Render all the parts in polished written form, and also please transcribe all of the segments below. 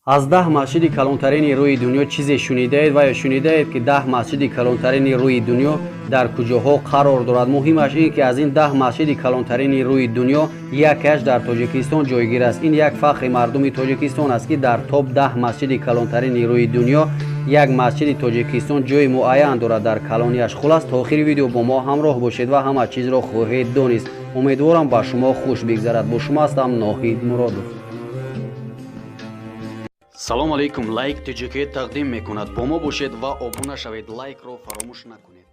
Аз 10 масҷиди калонтарини рӯи дунё чизе шунидаед ва ё шунидаед, ки 10 масҷиди калонтарини рӯи дунё дар куҷоҳо қарор дорад? Муҳимаш ин, ки аз ин 10 масҷиди калонтарини рӯи дунё якеаш дар Тоҷикистон ҷойгир аст. Ин як фахри мардуми Тоҷикистон аст, ки дар топ 10 масҷиди калонтарини рӯи дунё як масҷиди Тоҷикистон ҷои муайян дорад дар калонияш. Хулас, то охири видео бо мо ҳамроҳ бошед ва ҳама чизро хоҳед донист. Умедворам, ба шумо хуш бигзарад. Бо шумо ҳастам Ноҳид Муродов. Салом алейкум! Лайк ТЖК тақдим мекунад. Бо мо бошед ва обуна шавед, лайкро фаромӯш накунед.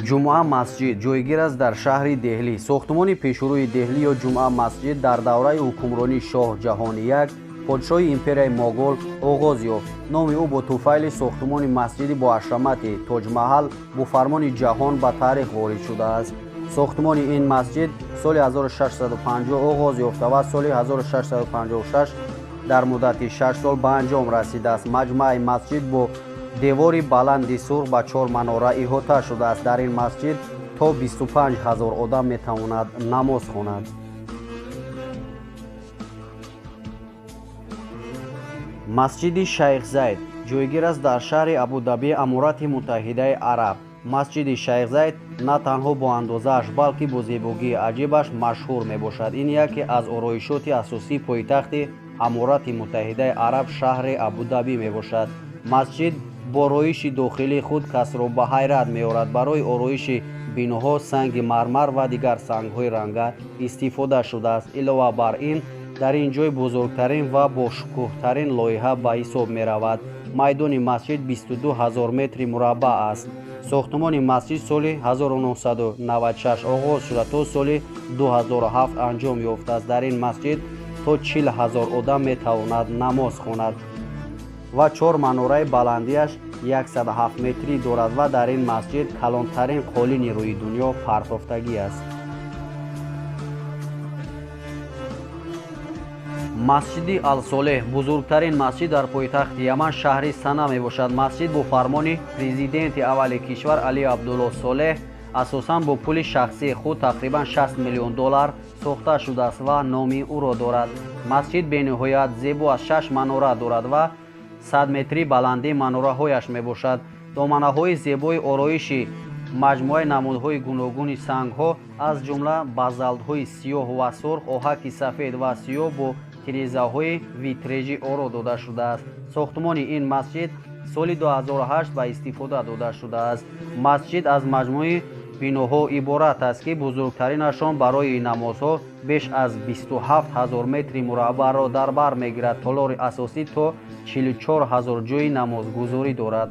Ҷумъа масҷид ҷойгир аст дар шаҳри Деҳлӣ. Сохтумони пешрӯи Деҳлӣ ё Ҷумъа масҷид дар давраи ҳукмронии Шоҳ Ҷаҳони як, подшоҳи империяи Моғол, оғоз ёфт. Номи ӯ бо туфайли сохтумони масҷиди боҳашамати Тоҷмаҳал бо фармони Ҷаҳон ба таърих ворид шудааст. Сохтумони ин масҷид соли 1650 оғоз ёфта ва соли 1656 дар муддати 6 сол ба анҷом расидааст. Маҷмӯаи масҷид бо девори баланди сурх ба чор манора иҳота шудааст. Дар ин масҷид то 25 ҳазор одам метавонад намоз хонад. Масҷиди Шайх Зайд ҷойгир аст дар шаҳри Абудаби, Аморати Муттаҳидаи Араб. Масҷиди Шайх Зайд на танҳо бо андозааш, балки бо зебогии аҷибаш машҳур мебошад. Ин яке аз ороишоти асосии пойтахти Аморати Муттаҳидаи Араб, шаҳри Абудабӣ мебошад. Масҷид бо ороиши дохилии худ касро ба ҳайрат меорад. Барои ороиши биноҳо санги мармар ва дигар сангҳои ранга истифода шудааст. Илова бар ин, дар ин ҷой бузургтарин ва бошукӯҳтарин лоиҳа ба ҳисоб меравад. Майдони масҷид 22 ҳазор метри мураббаъ аст. Сохтумони масҷид соли 1996 оғоз шуда, то соли 2007 анҷом ёфтааст. Дар ин масҷид то 40 ҳазор одам метавонад намоз хонад ва чор манораи баландиаш 107 метрӣ дорад ва дар ин масҷид калонтарин қолини рӯи дунё партофтагӣ аст. Масҷиди Алсолеҳ бузургтарин масҷид дар пойтахти Яман, шаҳри Сана мебошад. Масҷид бо фармони президенти аввали кишвар Али Абдулло Солеҳ асосан бо пули шахсии худ, тақрибан 60 миллион доллар, сохта шудааст ва номи ӯро дорад. Масҷид бениҳоят зебо аз шаш манора дорад ва 100 метрӣ баландии манораҳояш мебошад. Доманаҳои зебои ороиши маҷмӯаи намудҳои гуногуни сангҳо, аз ҷумла базалтҳои сиёҳ ва сурх, оҳаки сафед ва сиёҳ, бо тирезаҳои витрежӣ оро дода шудааст. Сохтумони ин масҷид соли 2008 ба истифода дода шудааст. Масҷид аз маҷмӯи биноҳо иборат аст, ки бузургтаринашон барои намозҳо беш аз 27 ҳазор метри мураббаъро дар бар мегирад. Толори асосӣ то 44 ҳазор ҷойи намозгузорӣ дорад.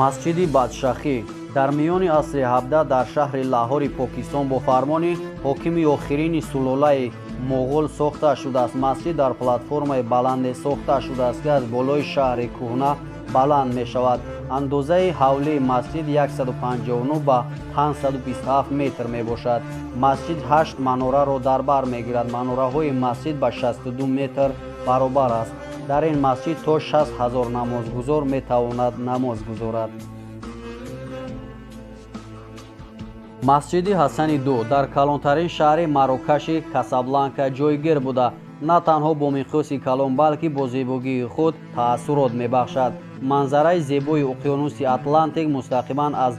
Масҷиди Бадшахӣ дар миёни асри 17 дар шаҳри Лаҳори Покистон бо фармони ҳокими охирини сулолаи Моғул сохта шудааст. Масҷид дар платформаи баланде сохта шудааст, ки аз болои шаҳри кӯҳна баланд мешавад. Андозаи ҳавлии масҷид 159 ба 527 метр мебошад. Масҷид ҳашт манораро дар бар мегирад. Манораҳои масҷид ба 62 метр баробар аст. Дар ин масҷид то 60 ҳазор намозгузор метавонад намоз гузорад. Масҷиди Ҳасани ду дар калонтарин шаҳри Марокаши Касабланка ҷойгир буда, на танҳо бо миқёси калон, балки бо зебогии худ таассурот мебахшад. Манзараи зебои уқёнуси Атлантик мустақиман аз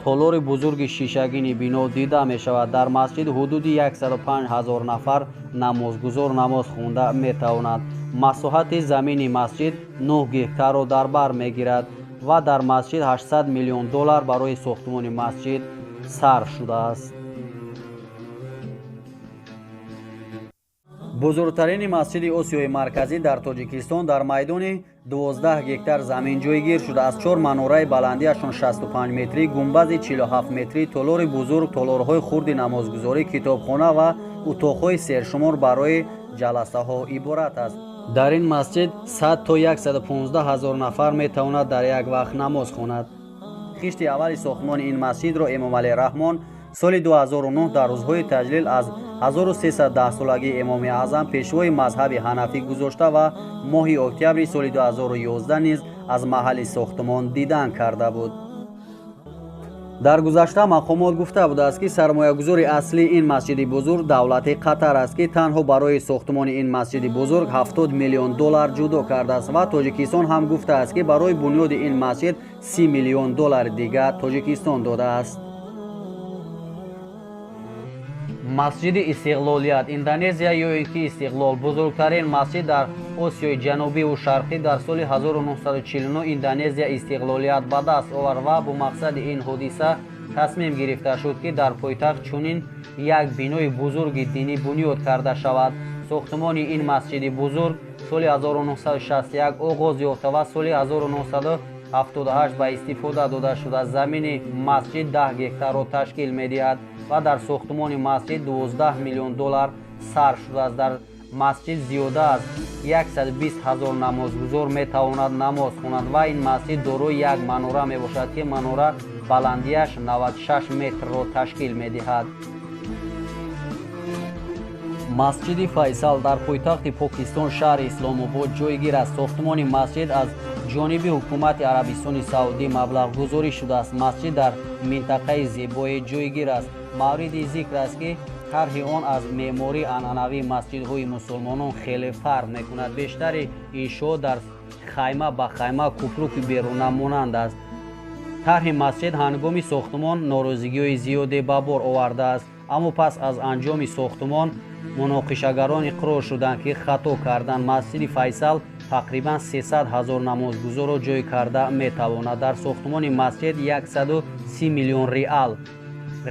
толори бузурги шишагини бино дида мешавад. Дар масҷид ҳудуди 105 ҳазор нафар намозгузор намоз хонда метавонад. Масоҳати замини масҷид 9 гектарро дар бар мегирад ва дар масҷид 800 миллион доллар барои сохтумони масҷид сарф шудааст. Бузургтарини масҷиди Осиёи Марказӣ дар Тоҷикистон дар майдони 12 гектар замин ҷойгир шуда, аз чор манораи баландиашон 65 метрӣ, гумбази 47 метрӣ, толори бузург, толорҳои хурди намозгузорӣ, китобхона ва утоқҳои сершумор барои ҷаласаҳо иборат аст. Дар ин масҷид 100 то 115 ҳазор нафар метавонад дар як вақт намоз хонад. Хишти аввали сохтмони ин масҷидро Эмомалӣ Раҳмон соли 2009 дар рӯзҳои таҷлил аз 1310-солагии Эмоми Аъзам, пешвои мазҳаби ҳанафӣ, гузошта ва моҳи октябри соли 2011 низ аз маҳалли сохтмон дидан карда буд. Дар гузашта мақомот гуфта будааст, ки сармоягузори аслии ин масҷиди бузург давлати Қатар аст, ки танҳо барои сохтумони ин масҷиди бузург 70 миллион доллар ҷудо кардааст ва Тоҷикистон ҳам гуфтааст, ки барои бунёди ин масҷид 30 миллион доллари дигар Тоҷикистон додааст. Масҷиди Истиқлолият Индонезия ё ин ки Истиқлол бузургтарин масҷид дар Осиёи Ҷанубиву Шарқӣ. Дар соли 1949 Индонезия истиқлолият ба даст овард ва бо мақсади ин ҳодиса тасмим гирифта шуд, ки дар пойтахт чунин як бинои бузурги динӣ бунёд карда шавад. Сохтумони ин масҷиди бузург соли 1961 оғоз ёфта ва соли 1978 ба истифода дода шуда. Замини масҷид 10 гектарро ташкил медиҳад ва дар сохтумони масҷид 12 миллион доллар сарф шудааст. Дар масҷид зиёда аз 120 ҳазор намозгузор метавонад намоз хонад ва ин масҷид дорои як манора мебошад, ки манора баландиаш 96 метрро ташкил медиҳад. Масҷиди Файсал дар пойтахти Покистон шаҳри Исломобод ҷойгир аст. Сохтумони масҷид аз ҷониби ҳукумати Арабистони Саудӣ маблағгузорӣ шудааст. Масҷид дар минтақаи зебое ҷойгир аст. Мавриди зикр аст, ки тарҳи он аз меъмории анъанавии масҷидҳои мусулмонон хеле фарқ мекунад. Бештари иншоот дар хайма ба хайма купруки беруна монанд аст. Тарҳи масҷид ҳангоми сохтумон норозигиҳои зиёде ба бор овардааст, аммо пас аз анҷоми сохтумон муноқишагарон иқрор шуданд, ки хато карданд. Масҷиди Файсал тақрибан 300 ҳазор намозгузорро ҷой карда метавонад. Дар сохтумони масҷид 130 миллион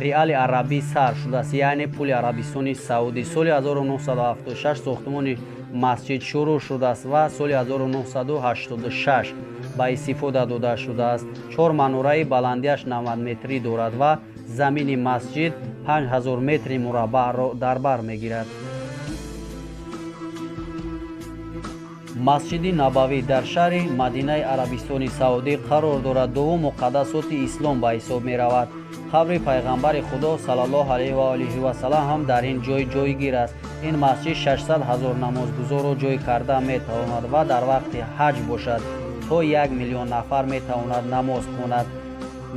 реали арабӣ сарф шудааст, яъне пули Арабистони Саудӣ. Соли 1976 сохтумони масҷид шурӯъ шудааст ва соли 1986 ба истифода дода шудааст. 4 манораи баландиаш 90 метрӣ дорад ва замини масҷид 5000 метри мураббаъро дар бар мегирад. Масҷиди Набавӣ дар шаҳри Мадинаи Арабистони Саудӣ қарор дорад. Дуввум муқаддасоти ислом ба ҳисоб меравад. Қабри пайғамбари Худо саллаллоҳу алайҳи ва олиҳи васаллам ҳам дар ин ҷой ҷойгир аст. Ин масҷид 600 ҳазор намозгузорро ҷой карда метавонад ва дар вақти ҳаҷ бошад то 1 миллион нафар метавонад намоз хонад.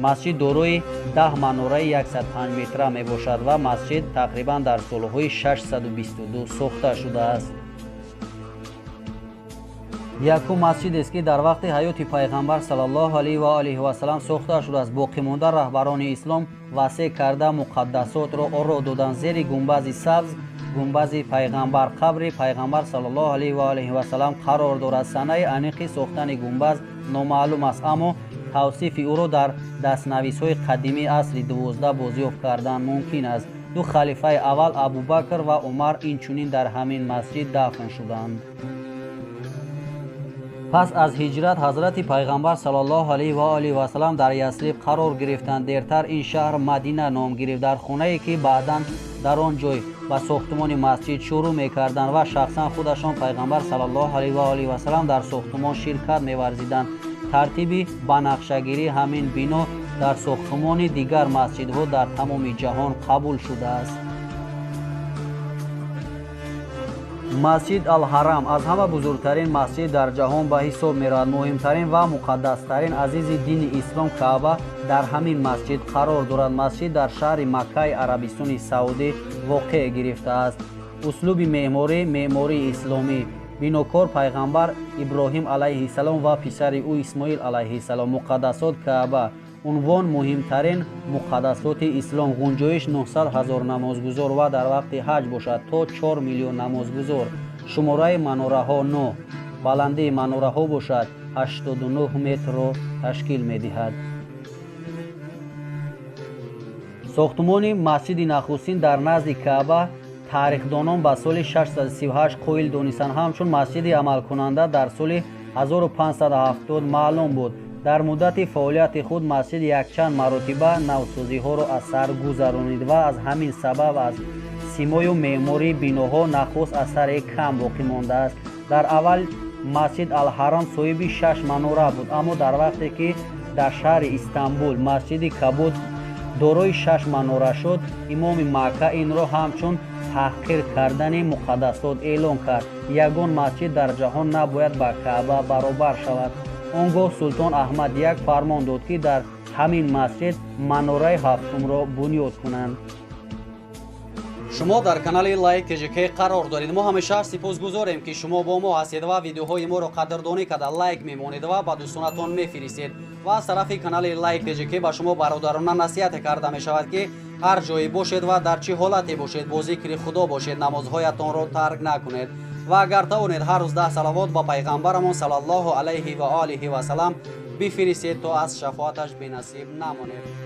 Масҷид дорои 10 манораи 105 метра мебошад ва масҷид тақрибан дар солҳои 622 сохта шудааст. Якум масҷидест, ки дар вақти ҳаёти пайғамбар саллаллоҳу алайҳи ва олиҳи васаллам сохта шудааст. Боқимонда раҳбарони ислом васеъ карда муқаддасотро оро доданд. Зери гунбази сабз гунбази пайғамбар қабри пайғамбар саллаллоҳу алайҳи ва олиҳи васаллам қарор дорад. Санаи аниқи сохтани гунбаз номаълум аст, аммо тавсифи ӯро дар дастнависҳои қадимии асри 12 бозёфт кардан мумкин аст. Ду халифаи аввал Абубакр ва Умар инчунин дар ҳамин масҷид дафн шуданд. Пас аз ҳиҷрат ҳазрати пайғамбар саллаллоҳу алайҳи ва олиҳи васаллам дар Ясриб қарор гирифтанд. Дертар ин шаҳр Мадина ном гирифт. Дар хонае ки баъдан дар он ҷой ба сохтумони масҷид шурӯъ мекарданд ва шахсан худашон пайғамбар саллаллоҳу алайҳи ва олиҳи васаллам дар сохтумон ширкат меварзиданд. Тартиби банақшагирии ҳамин бино дар сохтумони дигар масҷидҳо дар тамоми ҷаҳон қабул шудааст. Масҷид Алҳарам аз ҳама бузургтарин масҷид дар ҷаҳон ба ҳисоб меравад. Муҳимтарин ва муқаддастарин азизи дини ислом Каъба дар ҳамин масҷид қарор дорад. Масҷид дар шаҳри Маккаи Арабистони Саудӣ воқеъ гирифтааст. Услуби меъморӣ меъмории исломӣ. Бинокор пайғамбар Иброҳим алайҳиссалом ва писари ӯ Исмоил алайҳиссалом. Муқаддасот Каъба. Унвон муҳимтарин муқаддасоти ислом. Гунҷоиш 900 ҳазор намозгузор ва дар вақти ҳаҷ бошад то 4 миллион намозгузор. Шумораи манораҳо 9, баландии манораҳо бошад 89 метрро ташкил медиҳад. Сохтумони масҷиди нахустин дар назди Каъба таърихдонон ба соли 638 қоил донистанд. Ҳамчун масҷиди амалкунанда дар соли 1570 маълум буд. Дар муддати фаъолияти худ масҷид якчанд маротиба навсозиҳоро аз сар гузаронид ва аз ҳамин сабаб аз симою меъмории биноҳо нахуст асаре кам боқӣ мондааст. Дар аввал масҷид Алҳарам соҳиби 6 манора буд, аммо дар вақте ки дар шаҳри Истанбул масҷиди Кабуд дорои 6 манора шуд, имоми Макка инро ҳамчун таҳқир кардани муқаддасот эълон кард. Ягон масҷид дар ҷаҳон набояд ба Каъба баробар шавад. Он гоҳ султон Аҳмад як фармон дод, ки дар ҳамин масҷид манораи ҳафтумро бунёд кунанд. Шумо дар канали Лайк ТЖК қарор доред. Мо ҳамеша сипосгузорем, ки шумо бо мо ҳастед ва видеоҳои моро қадрдонӣ карда лайк мемонед ва ба дӯстонатон мефиристед. Ва аз тарафи канали Лайк ТЖК ба шумо бародарона насиҳате карда мешавад, ки ҳар ҷое бошед ва дар чӣ ҳолате бошед, бо зикри Худо бошед, намозҳоятонро тарк накунед ва агар тавонед, ҳар рӯз 10 салавот ба пайғамбарамон саллаллоҳу алайҳи ва олиҳи васалам бифиристед, то аз шафоаташ бенасиб намонед.